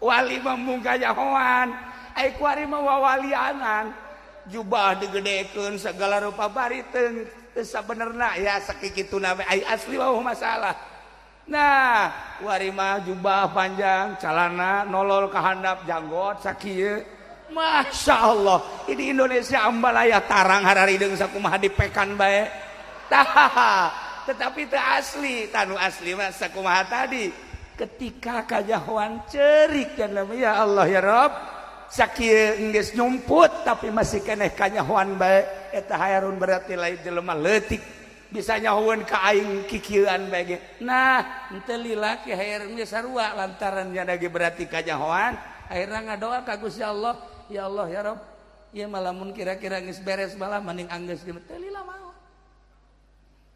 Wali mah mung kanyahoan, ai kuari mah wawalianan. Jubah digedekeun segala rupa bari teu sabenerna ya sakikituna we ai asli mah masalah. Nah, kuari mah jubah panjang, calana nolol ka handap, janggot sakieu. Masya Allah, ini Indonesia ambalaya tarang hararideung sakumaha dipekan bae. Tah, tetapi teu asli, tanu asli mah sakumaha tadi. Ketika kajahoan cerik ya Allah ya Rob, sakieu geus nyumput tapi masih keneh kanyahoan bae eta hayarun berarti lain jelema leutik bisa nyahoeun ka aing kikieuan bae ge. Nah, henteu lila ki hayarun ge sarua lantaran nya ge berarti kanyahoan akhirna ngadoa ka Gusti Allah, ya Allah ya Rob, ieu mah lamun kira-kira geus beres malah mending anggeus ge teu lila maot.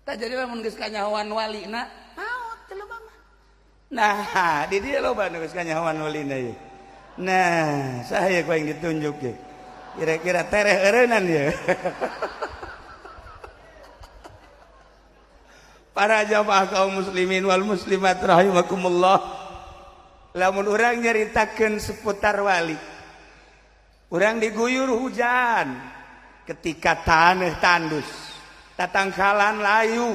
Tah jadi lamun geus kanyahoan walina maot jelema mah. Nah, di dia loba nu geus kanyahoan walina ieu. Nah, saya ku yang ditunjuk ya. Kira-kira tereh eureunnan ya. Para jamaah kaum muslimin wal muslimat rahimakumullah. Lamun urang nyaritakeun seputar wali, urang diguyur hujan ketika taneuh tandus, tatangkalan layu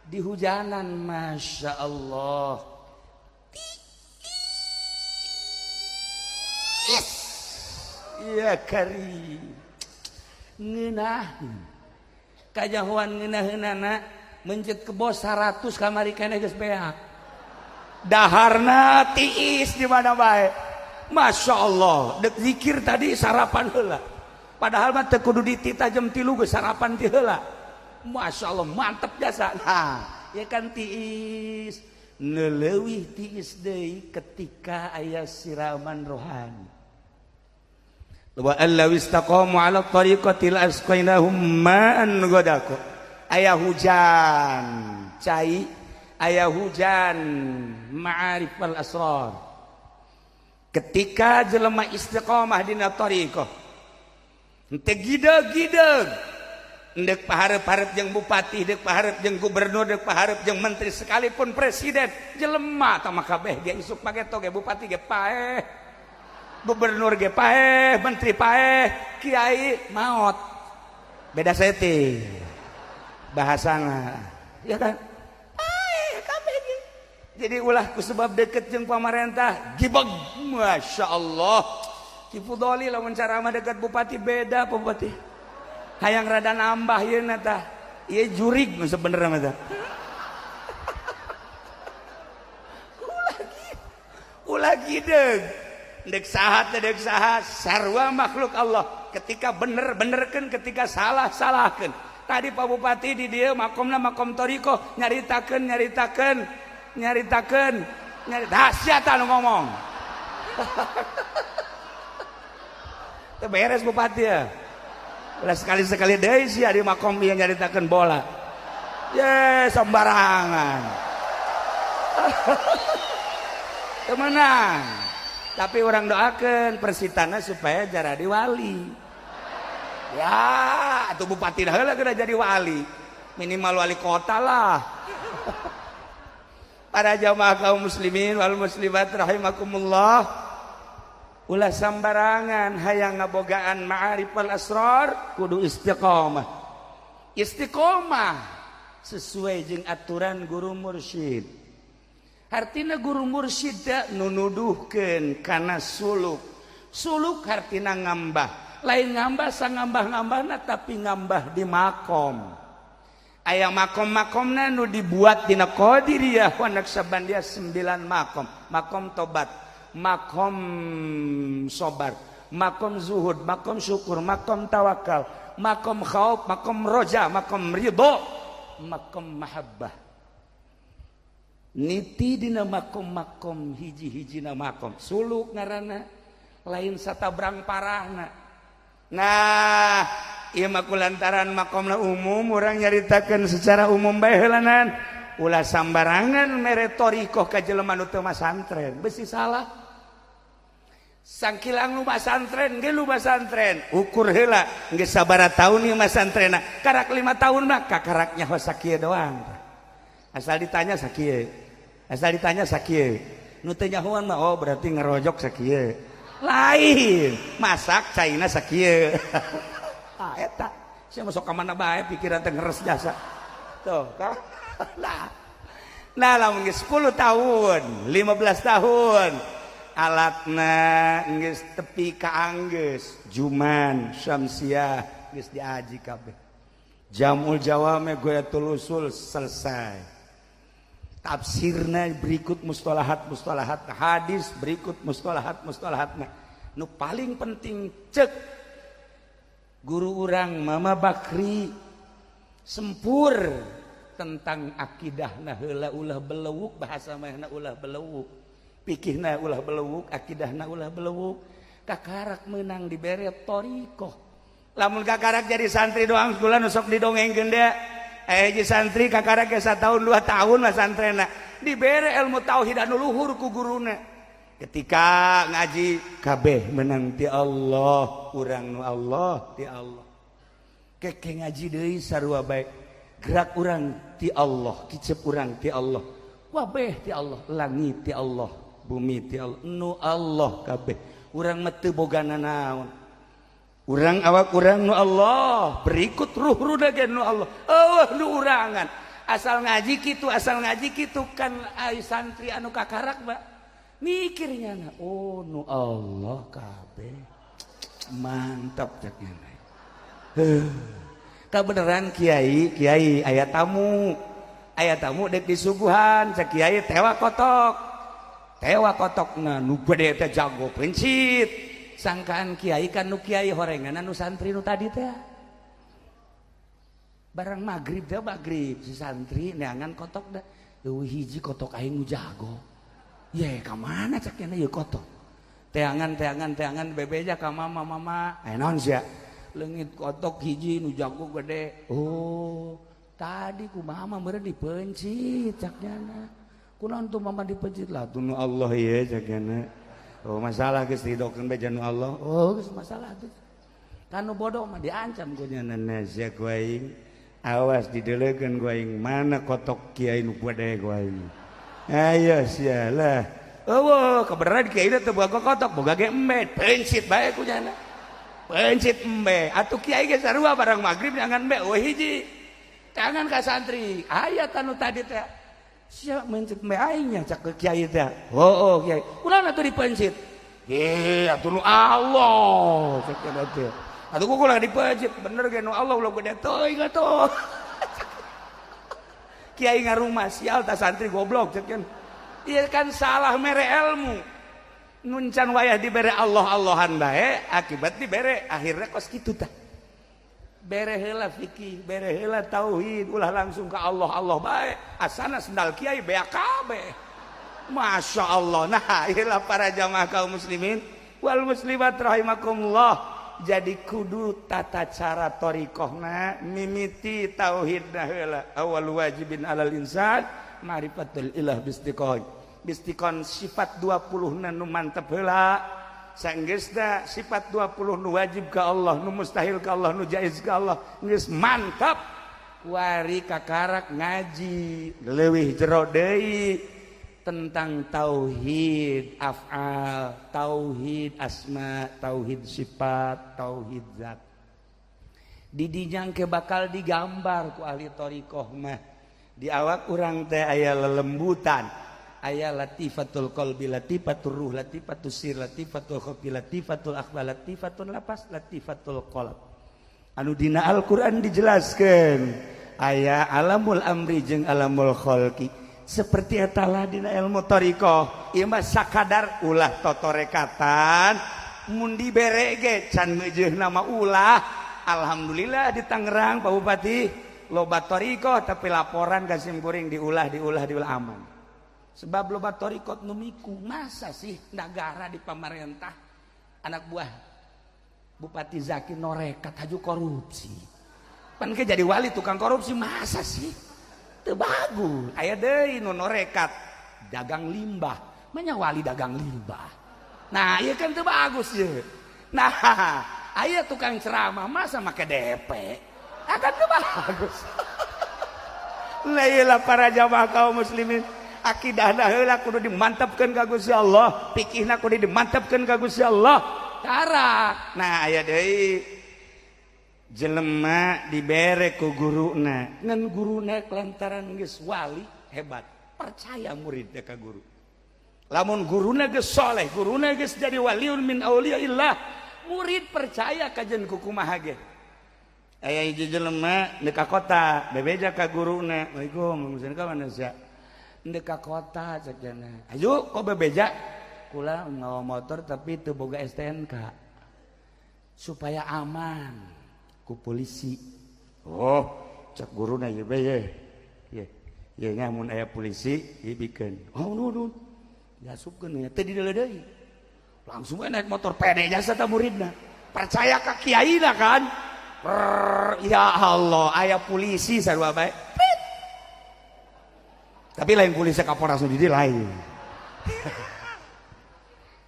di hujanan, masya Allah. Yes. Ya kari ngeunah kajahoan ngeunaheunana mencet kebo 100 kamari keneh geus beak daharna tiis di mana bae. Masya Allah, dek zikir tadi sarapan heula, padahal mah teu kudu dititah jam 3 geus sarapan ti heula. Masya Allah, mantep jasa. Nah, ya kan tiis neleuwih tiis deui ketika aya siraman rohani. Wa allaw istaqamu ala tariqati la asqainahum ma'an ghadaqa. Aya hujan cai, aya hujan ma'arif wal asrar. Ketika jelema istiqamah dina tariqah, henteu gideg-gideg, ndek paharep-harep jeung bupati, ndek paharep jeung gubernur, ndek paharep jeung menteri, sekalipun presiden, jelema tah mah kabeh ge isuk pageto ge bupati ge paeh, gubernur ge paeh, menteri paeh, kiai maot. Beda seti bahasana, ya kan? Paeh kabeh ge. Jadi ulah ku sebab deket jeung pamarentah, gibeg, Masya Allah. Ki Fudoli lamun ceramah dekat bupati beda bupati. Hayang rada nambah yeuna tah. Ieu jurig nu sebenerna mah tah. Ulah gideg. Dek saha teh dek saha, sarua makhluk Allah. Ketika bener benerkeun, ketika salah salahkeun. Tadi Pak Bupati di dieu makomna makom thariqah nyaritakeun nyaritakeun nyaritakeun nyari dahsyat anu ngomong. Teu beres bupati ya. Ulah sekali-sekali deui sia di makom ieu nyaritakeun bola. Ye sembarangan. Teu meunang. Tapi orang doakeun Persitana supaya jadi wali. Ya, atuh bupati dah heula geura jadi wali. Minimal wali kota lah. Para jamaah kaum muslimin wal muslimat rahimakumullah. Ulah sambarangan hayang ngabogaan ma'arif wal asrar kudu istiqomah. Istiqomah sesuai jeung aturan guru mursyid. Hartina guru mursyid teh nu nuduhkeun kana suluk. Suluk hartina ngambah. Lain ngambah sangambah-ngambahna tapi ngambah di makom. Aya makom-makomna nu dibuat dina Qadiriyah wa Naqsyabandiyah 9 makom. Makom tobat, makom sobar, makom zuhud, makom syukur, makom tawakal, makom khauf, makom roja, makom ridho, makom mahabbah. Niti dina makom-makom hiji-hijina makom suluk ngaranna lain satabrang parahna. Nah, ieu mah kulantaran makomna umum urang nyaritakeun secara umum bae heulanan. Ulah sambarangan mere thariqah ka jelema nu teu masantren, besi salah. Sangkilang nu masantren ge lu masantren, ukur heula geus sabaraha taun ieu masantrena, karak 5 tahun mah kakarak nyaho sakieu doang. Asal ditanya sakieu, asal ditanya sakieu. Nu teu nyahoan mah, oh, berarti ngerojok sakieu, lain masak caina sakieu. Ah, eta sia masuk ka mana bae, pikiran teh ngeres jasa tuh kan. Nah, lamun geus 10 tahun, 15 tahun, alatna geus tepi ka anggeus, juman syamsiah geus diaji kabeh, jamul jawame, ghoyatul usul selesai, tafsirna berikut mustalahat mustalahat, hadis berikut mustalahat mustalahatna. Nu paling penting, cek guru urang Mama Bakri, sempur tentang akidah. Nah, heula, ulah belewuk, bahasa mahna ulah belewuk, pikihna ulah belewuk, akidahna ulah belewuk. Kakarak menang dibere thoriqoh. Lamun kakarak jadi santri doang, sekolah nu sok didongengkeun deh, eh, jadi santri kakarak ge tahun 2 tahun lah santrena, dibere ilmu tauhid anu luhur ku guruna. Ketika ngaji kabeh menang ti Allah, urang nu Allah, ti Allah. Keke ngaji deui sarua bae, gerak urang ti Allah, kicep urang ti Allah, wabeh ti Allah, langit ti Allah, bumi ti Allah, nu Allah kabeh. Urang mah teu boga naon, urang awak urang nu Allah, berikut ruh ruh ge nu Allah. Oh, nu urangan. Asal ngaji kitu, asal ngaji kitu kan, ai santri anu kakarak Pak mikirnya na, oh, nu Allah kabeh, mantap cek nya. Heuh, kebenaran kiai. Kiai aya tamu, aya tamu dek disuguhan, cek kiai, tewa kotok, tewa kotok. Nah, nu gede teh jago pencit. Sangkaan kiai kan nu kiai horengan nu santri nu tadi teh. Barang maghrib teh, maghrib si santri neangan kotok dah. Eueuh hiji kotok aing nu jago ye, ka mana cek nya ieu kotok? Teangan, teangan, teangan, bebeja ka mama. Mama, eh, naon sia? Leungit kotok hiji nu jago gede. Oh, tadi ku mama meureun dipencit, cak nyana. Kunaon tuh mama dipencit? Lah, tuh nu Allah ye, cak nyana. Oh, masalah geus didokeun beja nu Allah. Oh, geus masalah tuh kan. Nu bodoh mah diancam ku nyana, sia ku aing, awas didelekeun ku aing mana kotok kiai nu gede ku aing. Ayo sia lah. Oh, kebenaran kiai teh boga kotok, boga ge embe, pencit bae ku nyana, pencit embe. Atuh kiai ge sarua, barang maghrib jangan embe, oh, hiji tangan ka santri aya tanu tadi teh. Sia mencit embe aingnya, cak ke kiai teh. Oh, kiai, kunaon atuh dipencit? Ye, atuh nu Allah, cak teh. Atuh ku ulah dipencit, bener ge nu Allah, ulah gede teuing atuh. Kiai ngarumah, sial ta santri goblok, cek kan. Iya kan, salah mere ilmu. Nuncan wayah dibere Allah Allahan bae, akibat dibere akhirnya kos kitu tah. Bere heula fikih, bere heula tauhid, ulah langsung ke Allah Allah bae. Asana sendal kiai beak kabeh. Masya Allah. Nah, inilah para jamaah kaum muslimin wal muslimat rahimakumullah. Jadi kudu tata cara thoriqohna mimiti tauhid heula. Awal wajibin alal insan ma'rifatul ilah bistiqon. Bistiqon sifat 20 nu mantep heula. Sanggeusna sifat 20 nu wajib ka Allah, nu mustahil ka Allah, nu jaiz ka Allah geus mantap, wari kakarak ngaji leuwih jero deui tentang tauhid af'al, tauhid asma, tauhid sifat, tauhid zat. Didinya ke bakal digambar ku ahli thoriqoh mah. Di awak urang teh aya lelembutan, aya latifatul qalbi, latifatul ruh, latifatul sir, latifatul khafi, latifatul akhfa, latifatul lapas, latifatul qalb. Anu dina Al-Qur'an dijelaskeun aya alamul amri jeung alamul khalqi. Seperti etalah dina ilmu thoriqoh. Ieu mah sakadar ulah totorekatan, mun dibere ge can meujeuh nama ulah. Alhamdulillah di Tangerang, Pak Bupati, loba thoriqoh, tapi laporan ka simkuring diulah, diulah, diulah, aman. Sebab loba thoriqoh nu miku. Masa sih negara di pamarentah anak buah Bupati Zaki norekat haju korupsi, pan ke jadi wali tukang korupsi, masa sih? Teu bagus. Aya deui nu norekat dagang limbah, manya wali dagang limbah. Nah, ieu kan teu bagus ye. Nah, aya tukang ceramah masa make DP, akan teu bagus. Lah para jamaah kaum muslimin, akidahna heula kudu dimantapkeun ka Gusti Allah, fikihna kudu dimantapkeun ka Gusti Allah. Tarak. Nah aya deui jelema dibere ku guruna, ngan guruna lantaran geus wali hebat, percaya muridnya ka guru. Lamun guruna geus soleh, guruna geus jadi waliun min auliyaillah, murid percaya kajen kukumaha ge. Aya hiji jelema deuk ka kota, bebeja ka guruna, "Waalaikum, ka mana sia?" "Deuk ka kota," cek jana. "Ayo kok bebeja?" "Kula ngawa motor tapi teu boga STNK." Supaya aman ku polisi. Oh, cek guruna ieu bae ye. Ye, ye nya mun aya polisi ieu bikeun. Oh, nuhun. Diasupkeun nya teu dideuleu deui. Langsung we naik motor pede jasa ta muridna. Percaya ka kiaina kan? Ya Allah, aya polisi sarua bae. Tapi lain polisi Kapolres langsung di lain.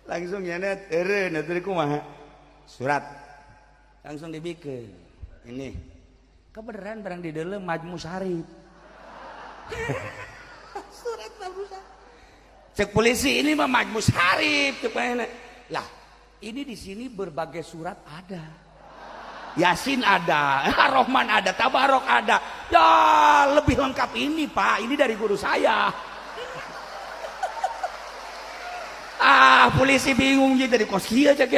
Langsung nyenet eureun atuh kumaha? Surat. Langsung dibikin. Ini. Kebenaran barang di dalam Majmu Syarif. Surat Majmu Syarif. Cek polisi ini mah Majmu Syarif cek. Lah, ini di sini berbagai surat ada. Yasin ada, Rohman ada, Tabarok ada. Ya lebih lengkap ini Pak, ini dari guru saya. Ah polisi bingung jadi dari kos kieu cek.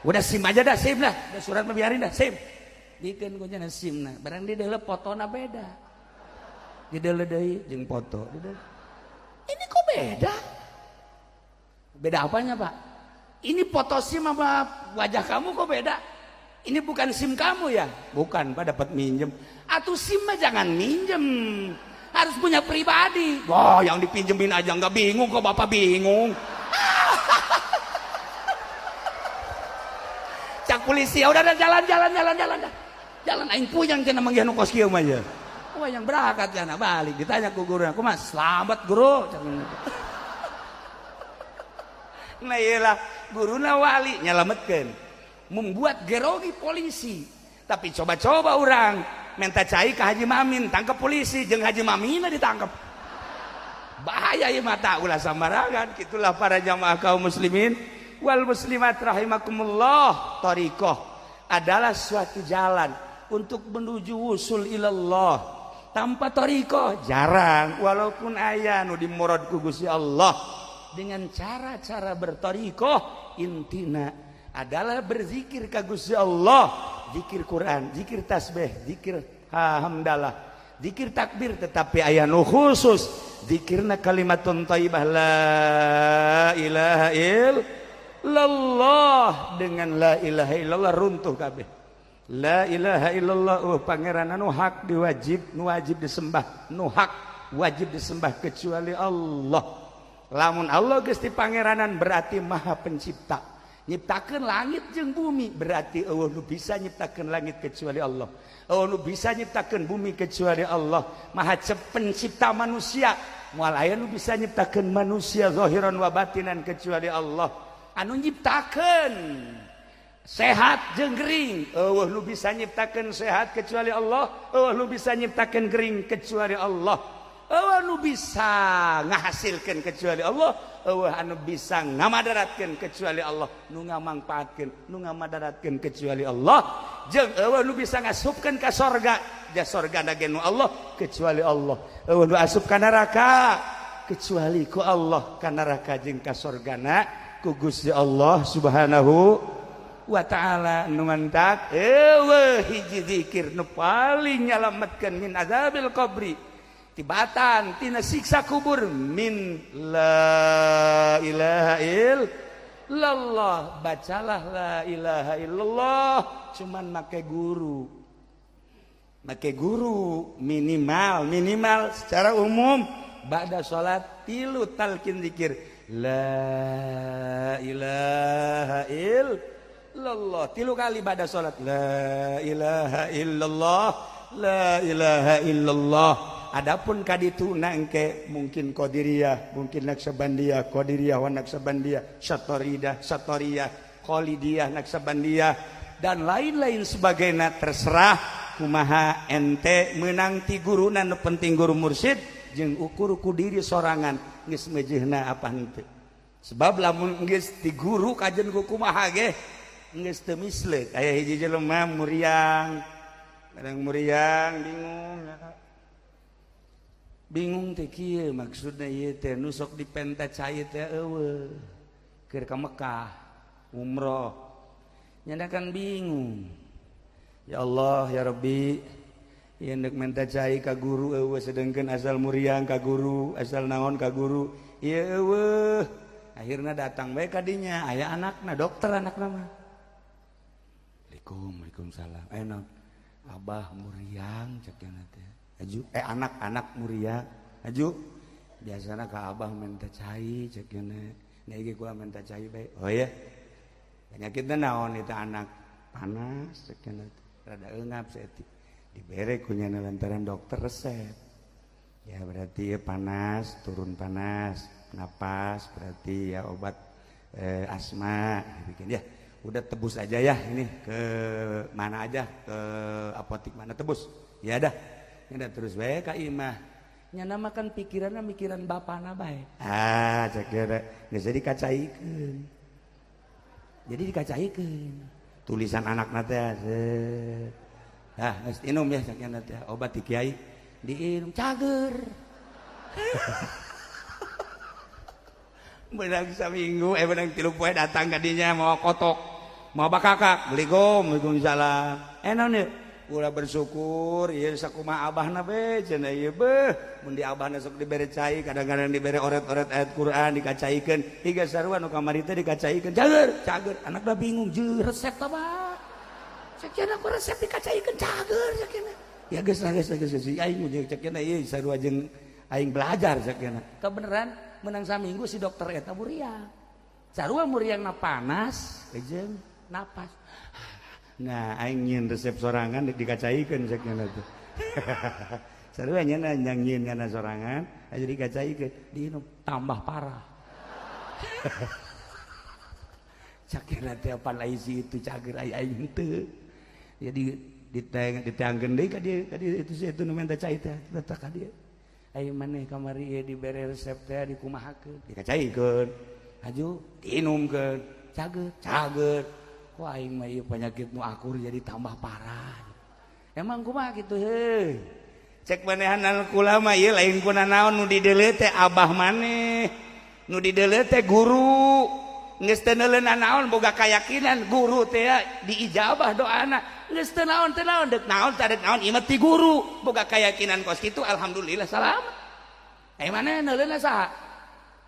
Udah SIM aja dah, SIM lah. Udah surat mah biarin dah, SIM. Dikeun ku nya SIM na. Barang di dalam fotona beda. Di dalam deui jeung foto. Ini kok beda? Beda apanya Pak? Ini foto SIM sama wajah kamu kok beda? Ini bukan SIM kamu ya? Bukan, Pak, dapat minjem. Atau SIM mah jangan minjem. Harus punya pribadi. Wah, yang dipinjemin aja nggak bingung kok Bapak bingung. Cak polisi, ya udah jalan jalan jalan jalan dah. Jalan aing puyang cenah manggihan nu kos kieu mah ya. Wah, yang berangkat cenah balik ditanya ku guru, "Kumaha? Selamat guru." Nah iyalah, guruna wali nyelametkeun. Membuat gerogi polisi. Tapi coba-coba orang minta cai ke Haji Mamin, tangkap polisi, jeung Haji Mamina ditangkap. Bahaya ieu mata ulah sambarangan. Kitulah para jamaah kaum muslimin wal muslimat rahimakumullah. Thariqah adalah suatu jalan untuk menuju wusul ilallah. Tanpa thariqah jarang, walaupun aya nu dimurad ku Gusti Allah. Dengan cara-cara berthariqah intina adalah berzikir ka Gusti Allah, zikir Quran, zikir tasbih, zikir hamdalah, zikir takbir, tetapi aya nu khusus zikirna kalimatun thayyibah la ilaha illallah. Dengan la ilaha illallah runtuh kabeh. La ilaha illallah, oh pangeran anu hak diwajib, nu wajib disembah, nu hak wajib disembah kecuali Allah. Lamun Allah geus dipangeranan berarti maha pencipta. Nyiptakeun langit jeung bumi berarti eueuh nu bisa nyiptakeun langit kecuali Allah. Eueuh nu bisa nyiptakeun bumi kecuali Allah. Maha pencipta manusia, moal aya nu bisa nyiptakeun manusia zahiran wa batinan kecuali Allah. Anu nyiptakeun sehat jeung gering, eueuh nu bisa nyiptakeun sehat kecuali Allah. Eueuh nu bisa nyiptakeun gering kecuali Allah. Eueuh nu bisa ngahasilkeun kecuali Allah. Eueuh anu bisa ngamadaratkeun kecuali Allah. Nu ngamangpaatkeun, nu ngamadaratkeun kecuali Allah. Jeung eueuh nu bisa ngasupkeun ka sorga, ja sorgana ge nu Allah kecuali Allah. Eueuh nu asup ka neraka kecuali ku Allah, ka neraka jeung ka sorgana ku Gusti Allah Subhanahu wa ta'ala. Nu mantak eueuh hiji zikir nu paling nyalametkeun min azabil qabri, tibatan tina siksa kubur, min la ilaha illallah. Bacalah la ilaha illallah cuman make guru, make guru minimal minimal secara umum ba'da salat tilu talqin zikir la ilaha illallah tilu kali ba'da salat la ilaha illallah la ilaha illallah. Adapun kaditu nangke mungkin Qadiriyah, mungkin Naqsyabandiyah, Qadiriyah wa Naqsyabandiyah, Satorida, Satoriyah, Khalidiyah, Naqsyabandiyah, dan lain-lain sebagainya, terserah kumaha ente menang ti guruna nu penting guru mursyid jeung ukur ku diri sorangan geus mejeuhna apa henteu. Sebab lamun geus ti guru kajen ku kumaha ge geus teu misleuk. Aya hiji jelema muriang, kadang muriang bingung. Bingung teh kieu maksudna ieu teh nu sok dipenta cai teh eueuh. Keur ka Mekah umroh. Nyana kan bingung. Ya Allah ya Rabbi, ieu deuk menta cai ka guru eueuh sedengkeun asal muriang ka guru, asal naon ka guru. Ieu eueuh. Akhirna datang bae ka dinya, aya anakna, dokter anakna mah. Assalamualaikum, waalaikumsalam. Eh naon? Abah muriang cek nya teh. Aju, anak-anak muriang. Aju, biasana ka abah menta cai cek nya. Nah iki kula menta cai bae. Oh iya. Penyakitna naon itu anak? Panas cek nya teh. Rada eungap saeutik. Dibere ku nyana lantaran dokter resep. Ya berarti ya panas, turun panas, napas berarti ya obat asma dibikin ya. Udah tebus aja ya ini ke mana aja, ke apotik mana tebus. Ya dah. Nya terus bae ka imah. Nya makan pikiranna mikiran bapana bae. Ah cek dia geus jadi kacaikeun. Jadi dikacaikeun. Tulisan anakna teh. Ah geus inum ya cek nya teh obat ti kiai. Diinum cager. Benang saminggu benang 3 poe datang ka dinya mawa kotok. Mawa bakakak, Assalamualaikum, waalaikumsalam. Naon ieu? Ulah bersyukur ieu sakumaha abahna be cenah ieu beuh. Mun di abahna sok dibere cai, kadang-kadang dibere oret-oret ayat Quran dikacaikeun. Higa sarua nu kamari teh dikacaikeun. Cager, cager. Anakna bingung, jeuh resep tah bah. Sakieu ku resep dikacaikeun cager sakieu. Ya geus lah geus geus aing mun cek nya ieu sarua jeung aing belajar sakieu. Kebeneran menang saminggu si dokter eta muriang. Sarua muriangna panas jeung napas. Nah aing nyieun resep sorangan dikacaikeun cek nya teh. Sarua nya nyieun kana sorangan aja dikacaikeun diinum tambah parah. Cek nya teh pan isi itu cager aing henteu. Jadi ditangkeun deui ka dieu itu si itu nu menta cai teh teh ka dieu. Aing maneh kamari ieu dibere resep teh dikumahakeun dikacaikeun. Aju diinumkeun cager cager. Kok aing mah ieu penyakit nu akur jadi tambah parah. Emang kumaha kitu heuh. Cek manehan kula mah ieu lain kuna naon nu dideuleu teh abah maneh. Nu dideuleu teh guru. Geus teu neuleuna naon boga kayakinan guru teh diijabah doana. Geus teu naon teu naon deuk naon teh deuk naon ieu mah ti guru. Boga kayakinan kos kitu alhamdulillah salamat. Eh maneh neuleuna saha?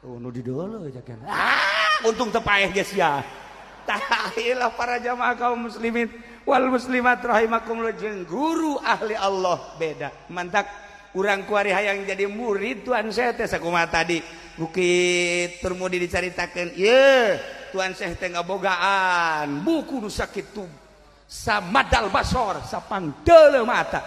Oh nu dideuleu cek. Ah untung teu paeh geus sia. Tahilah para jamaah kaum muslimin wal muslimat rahimakumullah jeung guru ahli Allah beda. Mantak urang kuari hayang jadi murid Tuan Syekh teh sakumaha tadi Bukit Turmudi dicaritakeun ieu Tuan Syekh teh ngabogaan buku nu sakitu samadal basor sapangdeuleu mata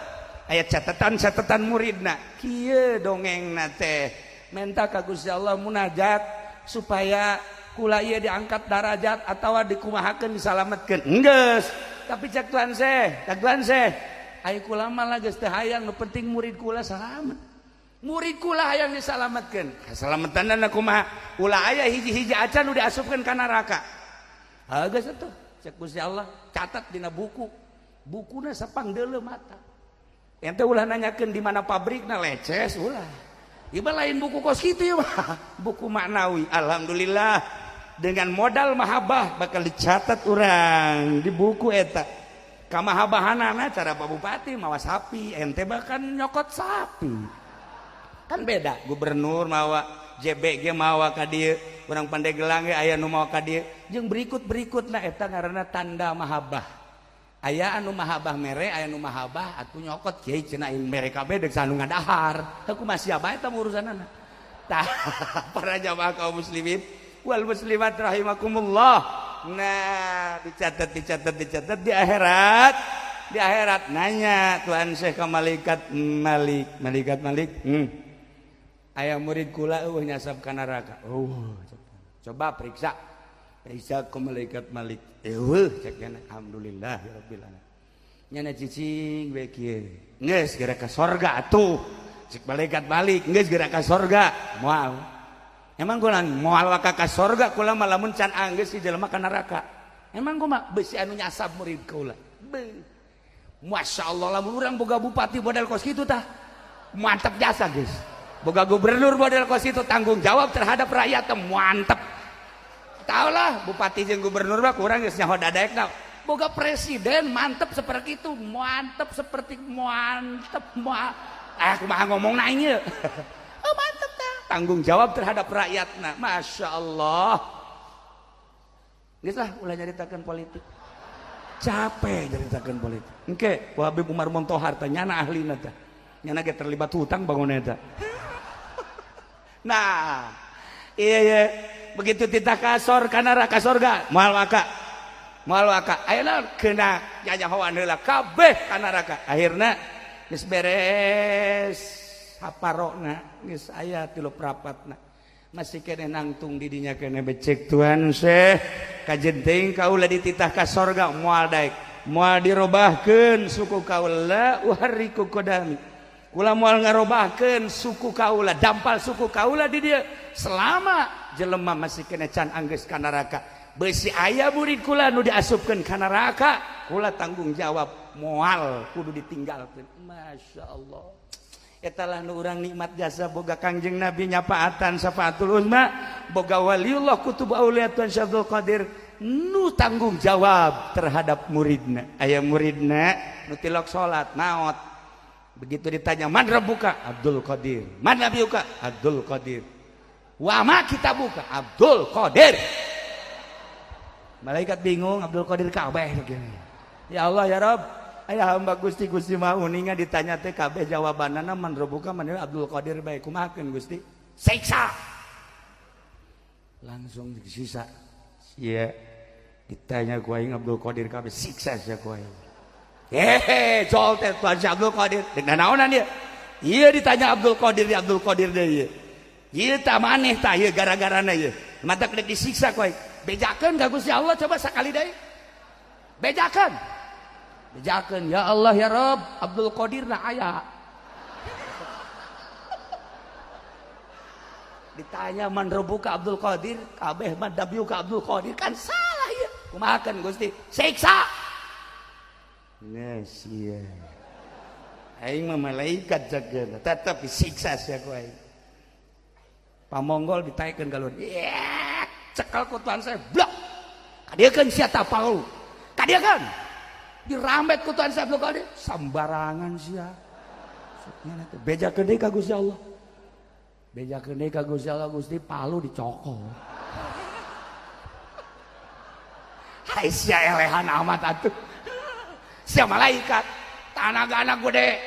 aya catatan-catatan muridna kieu dongengna teh menta ka Gusti Allah munajat supaya kula ieu diangkat darajat atawa dikumahakeun disalametkeun enggeus tapi cek Tuan Syekh cek Tuan Syekh ai kula mah lah geus teu hayang nu penting murid kula salamet murid kula hayang disalametkeun kasalametanna kumaha ulah aya hiji-hiji acan nu diasupkeun ka neraka ha geus atuh cek Gusti Allah catat dina buku bukuna sapangdeuleu mata ente ulah nanyakeun di mana pabrikna leces ulah ieu mah lain buku kos kitu ieu mah buku maknawi alhamdulillah dengan modal mahabbah bakal dicatat urang di buku eta kamahabahanana cara Pak Bupati mawa sapi ente bahkan nyokot sapi kan beda gubernur mawa JBG mawa ka dieu urang Pandeglang ge aya nu mawa ka dieu jeung berikut-berikutna eta ngaranna tanda mahabbah aya anu mahabbah mere aya nu mahabbah atuh nyokot kiai cenah aing mere kabeh deuk sanu ngadahar heuh kumaha sia bae eta urusanana tah para jamaah kaum muslimin wal muslimat rahimakumullah. Nah dicatat dicatat dicatat di akhirat nanya Tuhan Syekh ka malaikat Malik malaikat Malik aya murid kula eueuh nyasab ka neraka coba periksa periksa ke malaikat Malik eueuh cek nya alhamdulillah rabbil alamin. Nyana cicing we kieu. Geus geura ka sorga atuh. Cek malaikat balik, geus geura ka sorga. Moal. Emang kula moal waka ka sorga kula mah lamun can anggeus si jelema ka neraka. Emang kumaha beusi anu nyasab murid kaula. Beuh. Masya Allah lamun urang boga bupati model kos kitu tah. Mantep jasa geus. Boga gubernur model kos kitu tanggung jawab terhadap rakyat teh mantep. Tahu lah bupati jeung gubernur mah kurang geus nyaho dadaekna. Boga presiden mantep seperti itu, mantep seperti mantep kumaha ngomongna ieu. Oh mantep tah. Tanggung jawab terhadap rakyatna. Masya Allah. Geus lah ulah nyaritakeun politik. Capek nyaritakeun politik. Engke ku Habib Umar Montohar teh nyana ahlina teh. Nyana ge terlibat hutang bangun eta. Nah, iya iya begitu titah kasor ka neraka sorga moal waka. Moal waka. Ayeuna kena nyanyahoan heula kabeh ka neraka. Akhirna geus beres haparona geus aya 3 prapatna. Masih kene nangtung di dinya kene becek Tuhan Syekh kajen teuing kaula dititah ka sorga moal daek. Moal dirobahkeun suku kaula uharriku qadami. Kula moal ngarobahkeun suku kaula, dampal suku kaula di dieu selama jelema masih kene can anggeus ka neraka. Beusi aya murid kula nu diasupkeun ka neraka, kula tanggung jawab moal kudu ditinggalkeun. Masya Allah. Eta lah nu urang nikmat jasa boga Kangjeng Nabi nyapaatan syafaatul uzma, boga waliullah kutub aulia Tuan Syekh Abdul Qadir nu tanggung jawab terhadap muridna. Aya muridna nu tilok salat maot. Begitu ditanya man rabbuka? Abdul Qadir. Man nabiyuka? Abdul Qadir. Wa ma kitabuka? Abdul Qadir. Malaikat bingung Abdul Qadir kabeh. Ya Allah ya Rabb, aya hamba Gusti Gusti mah uninga ditanya teh kabeh jawabanana man rabbuka man Abdul Qadir bae kumahakeun Gusti? Siksa. Langsung disiksa. Sia ditanya ku aing Abdul Qadir kabeh siksa sia ku aing. Hehe, jol teh Tuan Syekh Abdul Qadir. Deuk naonan dia? Ieu ditanya Abdul Qadir, Abdul Qadir deui ieu. Ieu tah maneh tah ieu gara-garana ieu. Matak deuk disiksa ku aing. Bejakeun ka Gusti Allah coba sakali deui. Bejakeun. Bejakeun ya Allah ya Rabb, Abdul Qadir na aya. Ditanya man rabbuka Abdul Qadir, kabeh man nabiyuka Abdul Qadir kan salah ieu. Kumahakeun Gusti? Siksa. Yes, iya. Aing mah malaikat jaga, tetep disiksa sia ku aing. Pamonggol ditaekeun ka luhur. Yeah, cekel ku Tuhan saya, blok. Kadieukeun sia ta palu. Kadieukeun. Dirambet ku Tuhan saya blok kadieu. Sambarangan sia. Suknya teh bejakeun deui ka Gusti Allah. Bejakeun deui ka Gusti Allah, Gusti palu dicokot. Hai sia elehan amat atuh. Sia malaikat tanaga anak gede.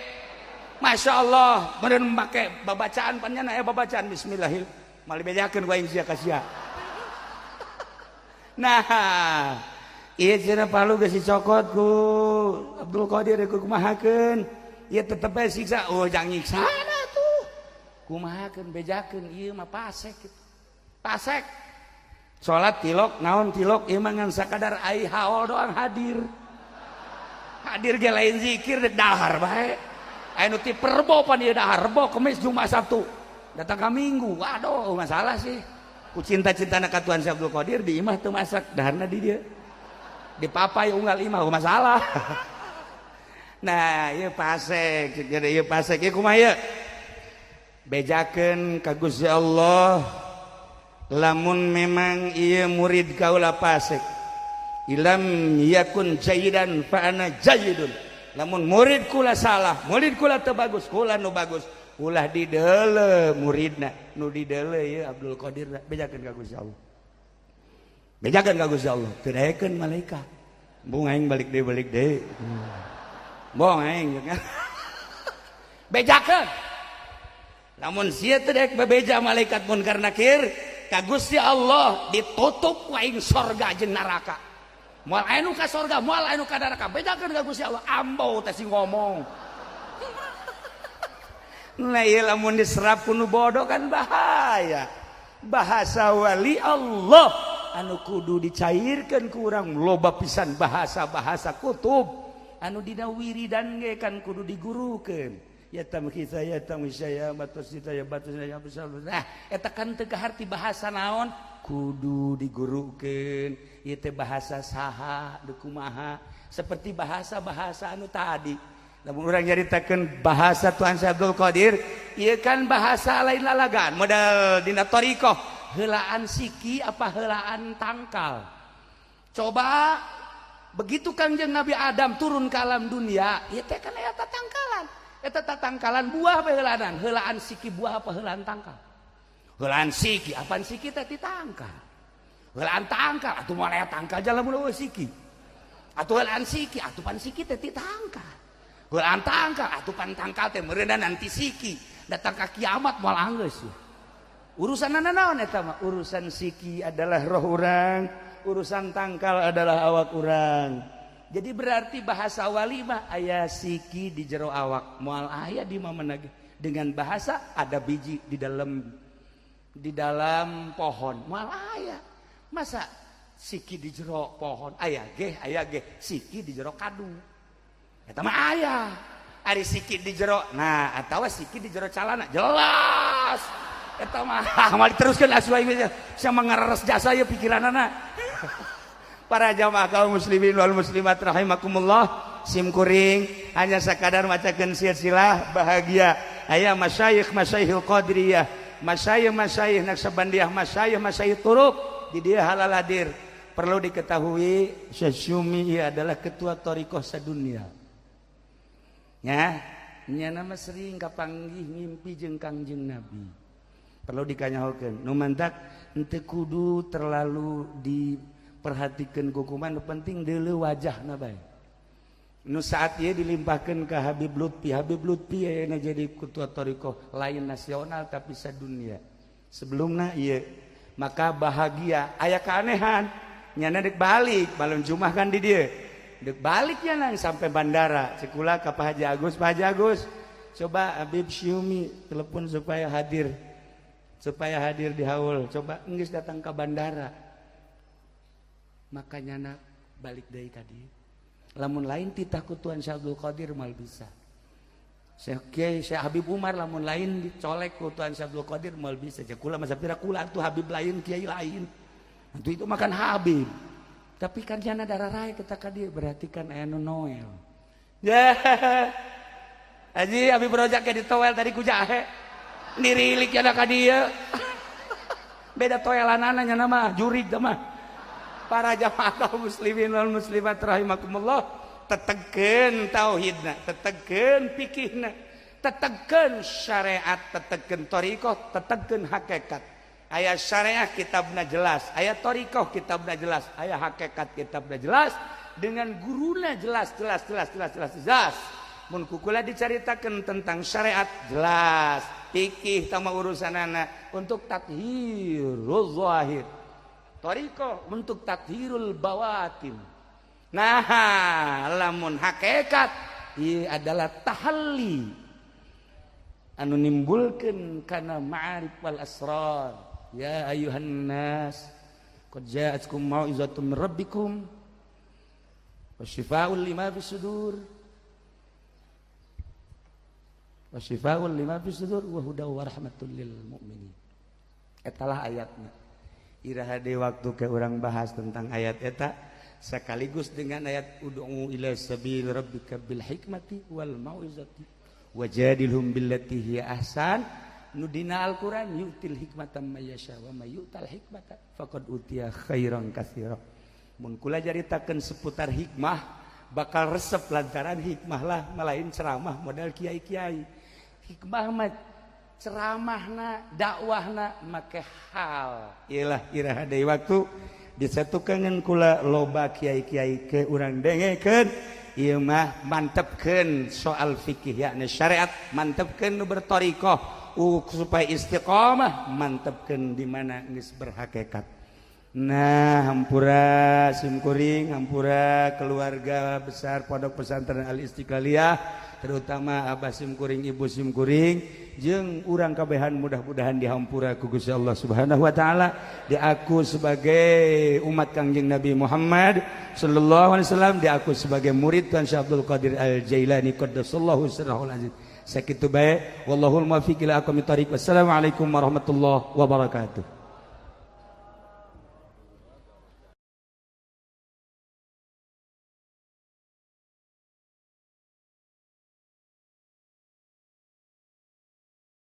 Masya Allah meureun make babacaan pan nya aya babacaan bismillahil mal bejakeun ku aing sia ka sia. Nah ieu cenah palu geus dicokot ku Abdul Qadir ku kumahakeun ieu tetep bae siksa. Oh jang nyiksa atuh kumahakeun bejakeun ieu mah pasek kitu. Pasek salat tilok naon tilok ieu mah ngan sakadar ai haol doang hadir. Hadir ge lain zikir dek dahar bae. Aya nu ti perbo pan ieu dahar rebo Kemis Jumat Sabtu. Datang ka Minggu. Waduh masalah sih. Ku cinta-cintana ka Tuhan Syekh Abdul Qadir di imah teu masak daharna di dieu. Di papai unggal imah masalah. Nah, ieu pasek, jadi ieu pasek ieu kumaha ieu? Bejakeun ka Gusti Allah lamun memang ieu murid kaula pasek. Ilam yakun jayidan fa ana jayidun. Lamun murid kula salah, murid kula teu bagus, kula nu bagus. Ulah dideuleu muridna, nu dideuleu ieu Abdul Qadir bejakeun ka Gusti Allah. Bejakeun ka Gusti Allah, teu daekeun malaikat. Bung aing balik deui. Bong aing. Bejakeun. Lamun sia teu daek bebeja malaikat munkar nakir, ka Gusti Allah ditutup ku aing sorga jeung neraka. Moal aya nu ka sorga, moal aya nu ka neraka. Bejakeun ka Gusti Allah, ambau teh sing ngomong. Nah ieu lamun diserap ku nu bodoh kan bahaya. Bahasa wali Allah anu kudu dicairkeun ku urang loba pisan bahasa-bahasa kutub. Anu dina wiridan ge kan kudu digurukeun. Ya tamkhisa ya tamkhisa ya batus ya batus ya besar. Nah, eta kan teu kaharti bahasa naon kudu digurukeun. Ieu teh bahasa saha, deuk kumaha, seperti bahasa-bahasa anu tadi. Lamun urang nyaritakeun bahasa Tuan Syekh Abdul Qadir, ieu kan bahasa lain lalagan, modal dina thariqah, heulaan siki apa heulaan tangkal. Coba begitu Kangjeng Nabi Adam turun ke alam dunia, ieu teh kan eta tangkalan. Eta tangkalan buah apa heulaanan? Heulaan siki buah apa heulaan tangkal? Heulaan siki, apaan siki teh ti tangkal. Heulaan tangkal atuh moal aya tangkal jalan mun eueuh siki. Atuh heulaan siki, atuh pan siki teh ti tangkal. Heulaan tangkal, atuh pan tangkal teh meureunna nanti siki. Datang ka kiamat moal anggeus. Urusan naon eta mah? Urusan siki adalah roh urang, urusan tangkal adalah awak urang. Jadi berarti bahasa wali mah aya siki di jero awak, moal aya di mana dengan bahasa ada biji di dalam pohon, moal aya. Masa siki di jero pohon aya ge siki di jero kadu. Eta mah aya. Ari siki di jero, nah atawa siki di jero calana jelas. Eta mah moal diteruskeun asuh aing sama ngareres jasa ye pikiranana. Para jamaah kaum muslimin wal muslimat rahimakumullah, sim kuring hanya sakadar macakeun silsilah bahagia. Aya masyayikh masyayikhul qadiriyah, masyayikh masyayikh Naqsyabandiyah, masyayikh masyayikh turuq di dia halal hadir. Perlu diketahui Syekh Syumi adalah ketua thariqah sadunia. Ya, nya nama sering kapanggih ngimpi jeung Kangjeng Nabi. Perlu dikanyahokeun. Nu mantak henteu kudu terlalu diperhatikan hukuman, nu penting deuleu wajahna bae. Nu saat ieu dilimpahkeun ke Habib Lutfi, Habib Lutfi ayeuna jadi ketua thariqah lain nasional tapi sadunia. Sebelumna ieu maka bahagia aya keanehan nyana dek balik balon jumah kan di dieu. Dek balik nya sampai bandara cekula ka Pak Haji Agus, Pak Haji Agus coba Habib Syumi telepon supaya hadir di haul, coba enggeus datang ke bandara. Makanya nak balik dari tadi lamun lain titah ku Tuan Syekh Abdul Qadir mal bisa. Syekh Kiai Syekh Habib Umar lamun lain dicolek ku Tuan Syekh Abdul Qadir mal bisa. Cek kula masa pira kula tuh Habib lain, kiai lain. Itu itu makan Habib. Tapi kan jana darah raya kita ka dieu berarti kan aya nu Noel. Ya. Haji Habib Rojak ke ditoel tadi ku jahe. Nirilik jana ka dieu. Beda toelanana nya mah jurig mah. Para jamaah kaum muslimin wal muslimat rahimakumullah, tetegeun tauhidna, tetegeun fikihna, tetegeun syariat, tetegeun thariqah, tetegeun hakikat. Aya syariah kitabna jelas, aya thariqah kitabna jelas, aya hakikat kitabna jelas, dengan guruna jelas jelas jelas jelas jelas jelas. Mun kukula diceritakan tentang syariat jelas, fikih sama urusanana untuk tathirul zahir, thariqah untuk tathirul bawatin. Nah, lamun hakikat ieu adalah tahalli anu nimbulkeun kana ma'arif wal asrar. Ya ayuhan nas qad ja'atkum mau'izatun min rabbikum wa syifaa'un lima fis sudur wa syifaa'un lima fis sudur wa hudaw wa rahmatul lil mu'minin. Etalah ayatnya. Iraha deui waktu ke urang bahas tentang ayat eta sekaligus dengan ayat ud'u ila sabil rabbika bil hikmati wal mau'izati wajadilhum billati hiya ahsan. Nu dina Al-Qur'an yu'til hikmata may yasha wa may yu'tal hikmata faqad utiya khairan katsira. Mun kula caritakeun seputar hikmah bakal resep lantaran hikmah lah malain ceramah model kiai-kiai. Hikmah mah ceramahna dakwahna make hal. Iyalah iraha deui waktu disatukeun kula loba kiai-kiai ke urang dengekeun ieu mah mantepkeun soal fikih yakni syariat, mantepkeun nu berthariqah supaya istiqomah, mantepkeun di mana geus berhakikat. Nah, hampura simkuring, hampura keluarga besar Pondok Pesantren Al Istiqlaliyah, terutama abah simkuring, ibu simkuring, jeung urang kabehan, mudah-mudahan dihampura ku Gusti Allah Subhanahu wa taala, diaku sebagai umat Kangjeng Nabi Muhammad sallallahu alaihi wasallam, diaku sebagai murid Tuan Syekh Abdul Qadir Al Jailani qaddasallahu sirrahul aziz. Sakitu bae, wallahul muwaffiq ila aqwamit thoriq. Wassalamualaikum warahmatullahi wabarakatuh.